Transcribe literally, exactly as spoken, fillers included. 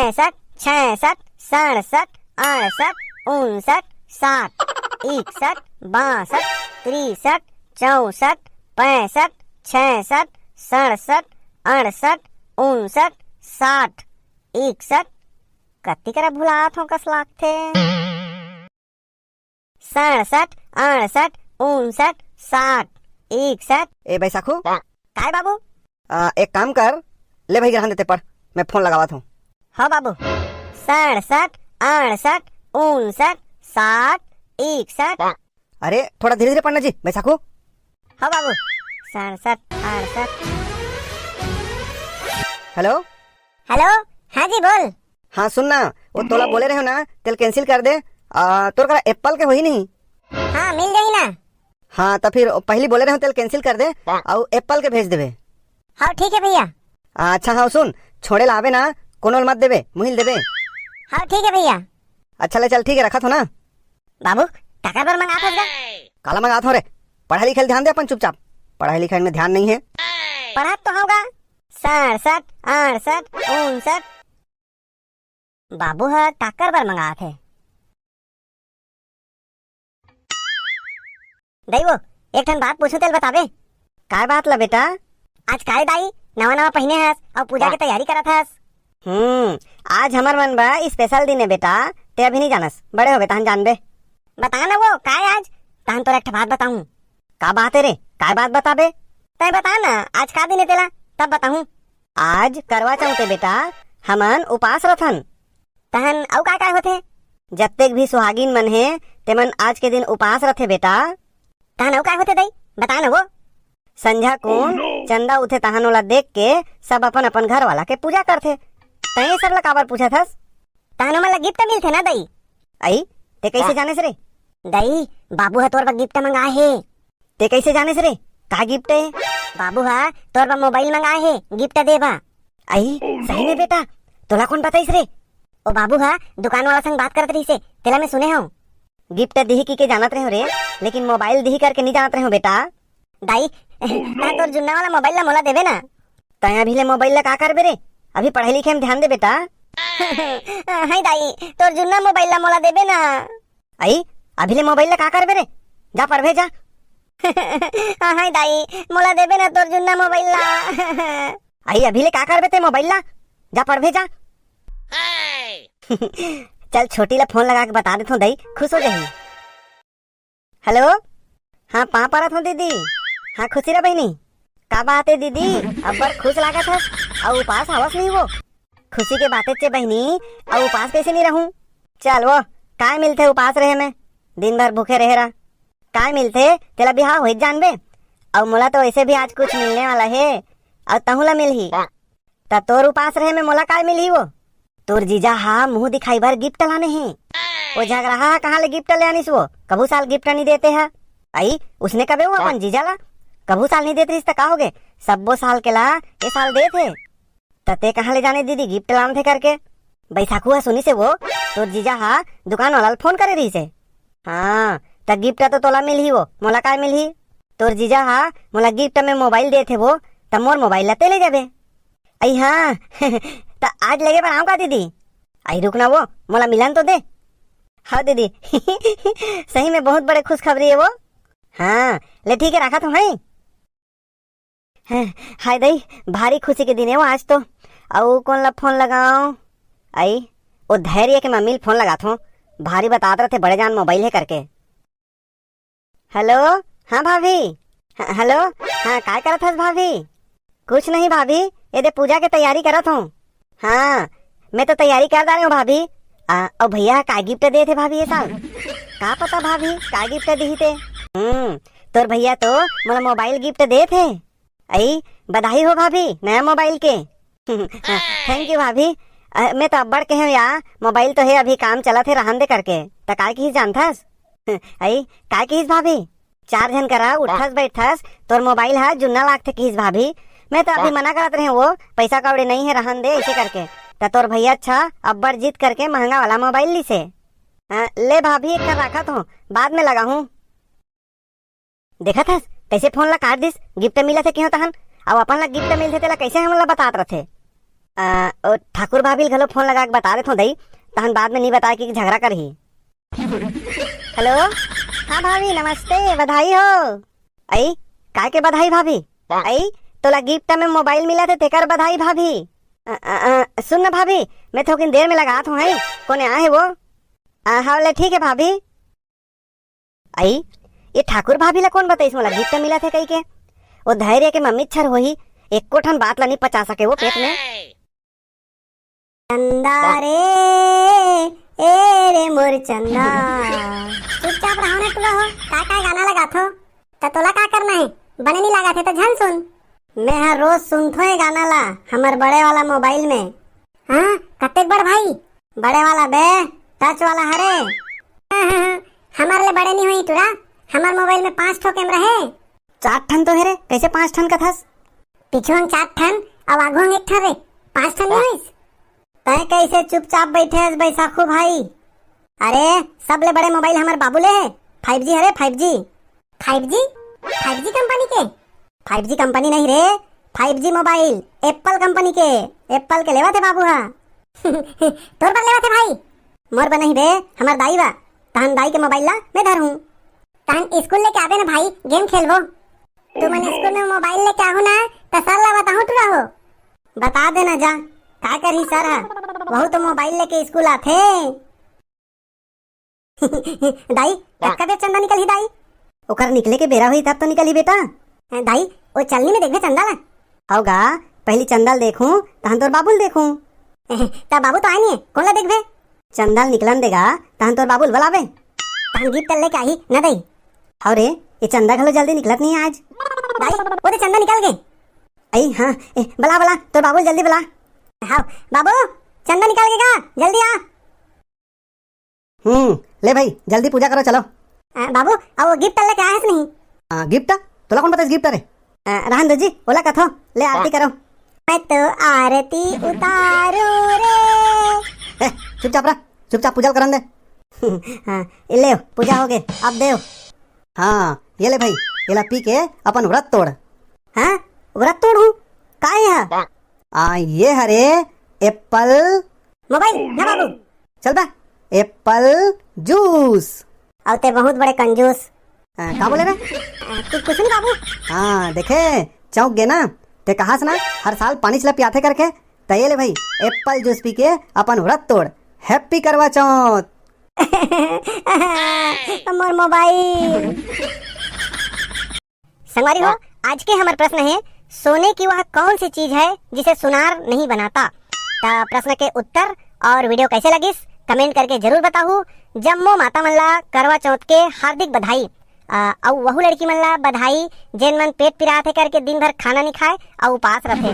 पैंसठ, छियासठ, सड़सठ, अड़सठ, उनसठ, साठ, इकसठ, बासठ, तिरसठ, चौसठ, पैंसठ, छियासठ, सड़सठ, अड़सठ, उनसठ, साठ, इकसठ। कति करा भुलात हों कस लागथे। सड़सठ, अड़सठ, उनसठ, साठ, इकसठ। ए बैसाखू। काय बाबू? आ, एक काम कर, ले भाई, रहन देते पढ़, मैं फोन लगावत हूँ। हो बाबू। सड़सठ, अड़सठ, उनसठ, साठ, इकसठ। अरे, थोड़ा धीरे धीरे पढ़ना जी बैसाखू। हो बाबू। सड़सठ, अड़सठ। हेलो। हेलो। हाँ जी, बोल। हाँ, सुन ना, वो तोला बोले रहे हो ना, तेला कैंसिल कर दे। आ, तोर करा एप्पल के होही नहीं? हाँ, मिल जाही ना। हाँ, तो फिर पहली बोले रहे हो, तेला कैंसिल कर दे, अउ एप्पल के भेज देबे। हाँ, ठीक है भैया। आ, अच्छा, हाँ, सुन, छोड़े ला आबे ना, कोनो ल मत देबे, मुहिल देबे। हाँ, ठीक है भैया। अच्छा, ले चल, ठीक है, रखत हो ना। बाबू, काकर बर मंगात हस गा? काला मंगात हो रे? पढ़ाई लिखाई ल ध्यान दे अपन चुपचाप। पढ़ाई लिखाई में ध्यान नहीं है। पढ़त तो होगा। सड़सठ, अड़सठ, उनसठ। बाबू ह काकर बर मंगात हे? दई वो, एक ठन बात पूछूं, तेल बताबे? काय बात ला बेटा? आज काय दाई, नवा नवा पहिने हस अउ पूजा के तैयारी करत हस? हम्म, आज हमर मन बर स्पेशल दिन हे बेटा, ते अभी नहीं जानस, बड़े होबे तहन जानबे। बता ना वो, काय आज? तहन तोला एक ठा बात बताऊं। का बात हे रे? काय बात बताबे? तैं बता ना, आज का दिन हे तेला, तब बताऊं। आज करवा चौथ हे बेटा, हमन उपास रथन। तहन अउ काय काय होथे? जत्तेक भी सुहागिन मन हे, तेमन आज के दिन उपास रथे बेटा। तहन अउ काय होथे दई? बता न वो। संझा कुन चंदा उठे तहन ओला देख के सब अपन अपन घर वाला के पूजा करथे। तैं ये सब ला काबर पूछत हस? तहन ओमन ला गिफ्ट मिलथे ना दई। अई, ते कैसे जानेस रे? दई, बाबू ह तोर बर गिफ्ट मंगाए हे। ते कैसे जानेस रे? का गिफ्ट हे? बाबू ह तोर बर मोबाइल मंगाए हे, गिफ्ट दे बा। अई, सही में बेटा, तोला कोन बताइस रे? ओ बाबू ह दुकान वाला संग बात करत रहिसे, तेला मैं सुने हूँ। गिफ्ट दिही की के जानत रहे हो रे, लेकिन मोबाइल दिही करके नहीं जानत रहे हो बेटा। दाई, ता तोर जुन्ना वाला मोबाइल ला मोला देबे ना। तैं अभी ले मोबाइल ला का करबे रे? अभी पढ़ाई लिखे में ध्यान दे बेटा। हाय दाई, तोर जुन्ना मोबाइल ला मोला देबे ना। अई, अभी ले मोबाइल ला का करबे रे? जा पढ़बे जा। हाय दाई, मोला देबे ना तोर जुन्ना मोबाइल ला। अई, अभी ले का करबे ते मोबाइल ला? जा पढ़बे जा। चल छोटी ला फोन लगा के बता देथों दाई, खुश हो जाही। हेलो, हाँ, पाँव परत हों दीदी। हाँ, खुशी रह बहिनी। का बात हे दीदी, अब्बड़ खुश लागत हस, अउ उपास हवस नहीं वो? खुशी के बात हे बहिनी, अउ उपास कैसे नहीं रहूं? चल वो, काय मिलथे उपास रहे में? दिन भर भूखे रहे रह। काय मिलथे, तेला बिहाव होइत जानबे। अउ मोला तो वैसे भी आज कुछ मिलने वाला हे, अउ तहूं ला मिलही। त तोर उपास रहे में मोला काय मिलही वो? तोर जीजा हा मुंह दिखाई बर गिफ्ट लाने हे। वो झगराहा हा कहाँ ले गिफ्ट ले आनिस वो? कभू साल गिफ्ट नहीं देते हा। अई, उसने कबे वो अपन जीजा ला? कभू साल नहीं देत रहिस त का होगे? सब्बो साल के ला ए साल देत हे। त ते कहाँ ले जाने दीदी गिफ्ट लानथे करके? बैसाखू हा सुनिस हे वो, तोर जीजा हा दुकान वाला ल फोन करे रहिस हे। हाँ, त गिफ्ट तो तोला मिलही वो, मोला काय मिलही? तोर जीजा हा मोला गिफ्ट में मोबाइल देत हे वो, त मोर मोबाइल ला ते ले जाबे। अई हाँ, त आज लेगे बर आऊं का दीदी? अई रुक ना वो, मोला मिलन तो दे। हाँ दीदी, सही में बहुत बड़े खुशखबरी हे वो। हाँ, ले ठीक हे, राखत हों, हैं? हैं, हाय दई, भारी खुशी के दिन हे वो आज तो। अउ कोन ला फोन लगाऊं? अई, ओ धैर्य के मम्मी ल फोन लगाथों, भारी बतात रथे बड़े जान मोबाइल हे करके। हेलो, हाँ भाभी। ह-, हेलो, हाँ, काय करत हस भाभी? कुछ नहीं भाभी, एदे पूजा के तैयारी करत हों। हाँ, मैं तो तैयारी कर डारे हों भाभी। आ, अउ भैया का गिफ्ट देत हे भाभी ये साल? का पता भाभी, का गिफ्ट दिही ते? हम्म, तोर भैया तो मोला मोबाइल गिफ्ट देत हे। अई, बधाई हो भाभी, नया मोबाइल के। थैंक यू भाभी। अ, मैं तो अब्बड़ कहे हों या, मोबाइल तो हे, अभी काम चलत हे, रहन दे करके। त काय किहिस जानथस? अई, काय किहिस भाभी? चार झन करा उठथस बैठथस, तोर मोबाइल हा जुन्ना लागथे किहिस भाभी। मैं तो अभी मना करत रहे हों वो, पैसा कौड़ी नहीं हे, रहन दे, ऐसे करके। त तोर भैया अच्छा अब्बड़ जिद करके महंगा वाला मोबाइल लिसे। अ, ले भाभी, एक ठन राखत हों, बाद में लगाहूं। देखत हस, कैसे फोन ला काट दिस, गिफ्ट मिलत हे किहों तहन, अउ अपन ला गिफ्ट मिलथे तेला कैसे हमन ला बतात रथे। आ, ओ ठाकुर भाभी ल घलो फोन लगा के बता देथों दई, तहन बाद में नी बताए कि झगड़ा करही। हेलो, हाँ भाभी नमस्ते, बधाई हो। अई, काय के बधाई भाभी? अई, तोला गिफ्ट में मोबाइल मिला थे, तेकर बधाई भाभी। अ, अ, अ, सुन ना भाभी, मैं थोकिन देर में लगात हूँ, हैं? कोने आए है वो? आ, हाँ, ले ठीक है भाभी। अई, ये ठाकुर भाभी ला कोन बताइस मोला गिफ्ट मिला थे कही के? वो धैर्य के मम्मी छर होही, एको ठन बात ला नी पचा सके वो पेट में। चंदा रे, ए रे मोर चंदा। चुपचाप रहो ना टुरा हो, का का गाना लगाथो? त तोला का करना है? बने नी लागत है त झन सुन। मैं हर रोज सुनथो ये गाना ला, हमर बड़े वाला मोबाइल में। हाँ, कतेक बड़ भाई? बड़े वाला बे, टच वाला हरे। हाँ, हाँ, हाँ, हमर ले बड़े नी होई टुरा, हमर मोबाइल में पांच ठो कैमरा है। चार ठन तो है रे, कैसे पांच ठन कथस? पीछू हंग चार ठन, अउ आगू हंग एक ठन रे, पांच ठन नी होइस? तय कैसे चुपचाप बैठे हस बैसाखू भाई? अरे, सबले बड़े मोबाइल हमर बाबू ले है, फाइव जी हरे, five G. Five G? Five G company के? फाइव जी कंपनी नहीं रे, five G mobile, Apple company के। एप्पल के लेवा थे बाबू हा। तोर बर लेवा थे भाई? मोर बर नहीं बे, हमर दाई बा। तहन दाई के मोबाइल ला मैं धरहूं। तहन स्कूल लेके आबे ना भाई, गेम खेलबो। तुमन स्कूल में मोबाइल लेके आहू ना, त सर ला बताहूं टुरा हो। बता देना जा, का करही सर हा? वहू तो मोबाइल लेके स्कूल आथे। दाई, कतका बेर चंदा निकलही दाई? ओकर निकले के बेरा होही तब तो निकलही बेटा। दाई, ओ चलनी में देखबे चंदा ला? हव गा, पहली चंदा ल देखूं, तहन तोर बाबू ल देखूं। त बाबू तो आए नहीं, कोन ला देखबे? चंदा ल निकलन देगा, तहन तोर बाबू ल बलाबे। तहन गिफ्ट लेके आही न दाई। हव रे, ये चंदा घलो जल्दी निकलत नहीं आज। दाई, ओ दे चंदा निकल गे। अई हाँ, ए, बला बला, तोर बाबू ल जल्दी बला। हाँ बाबू, चंदा निकल गे गा, जल्दी आ। हम्म, ले भाई, जल्दी पूजा करो, चलो। आ, बाबू, अब वो गिफ्ट लेके आए हस नहीं? आ, गिफ्ट? तोला कोन बताइस गिफ्ट रे? आ, रहन दो जी, ओला कथो, ले आरती करो। मैं तो आरती उतारू रे। ए, चुपचाप रह, चुपचाप पूजा करन दे। हाँ, ये ले, पूजा हो गए, अब देव। हाँ, ये ले भाई, एला पी के अपन व्रत तोड़। हाँ, व्रत तोड़हूँ? का ये हा? आ, ये हरे एप्पल। मोबाइल ना बाबू। चल बे, एप्पल जूस। अउ ते बहुत बड़े कंजूस। आ, का बोले बे? आ, कु-, कुछ नहीं बाबू। हाँ, देखे, चौंक गे ना। ते कहास ना, हर साल पानी चला पियाथे करके। त ये ले भाई, एप्पल जूस पी के अपन व्रत तोड़। हैप्पी करवा चौथ। मोर मोबाइल। संगवारी हो, आज के हमर प्रश्न है, सोने की वह कौन सी चीज है जिसे सुनार नहीं बनाता? त प्रश्न के उत्तर और वीडियो कैसे लगिस, कमेंट करके जरूर बताहू। जम्मो माता मन ला करवा चौथ के हार्दिक बधाई। आ, अउ वहू लड़की मन ला बधाई, जेन मन पेट पिरात हे करके दिन भर खाना नहीं खाए अउ उपास रथे।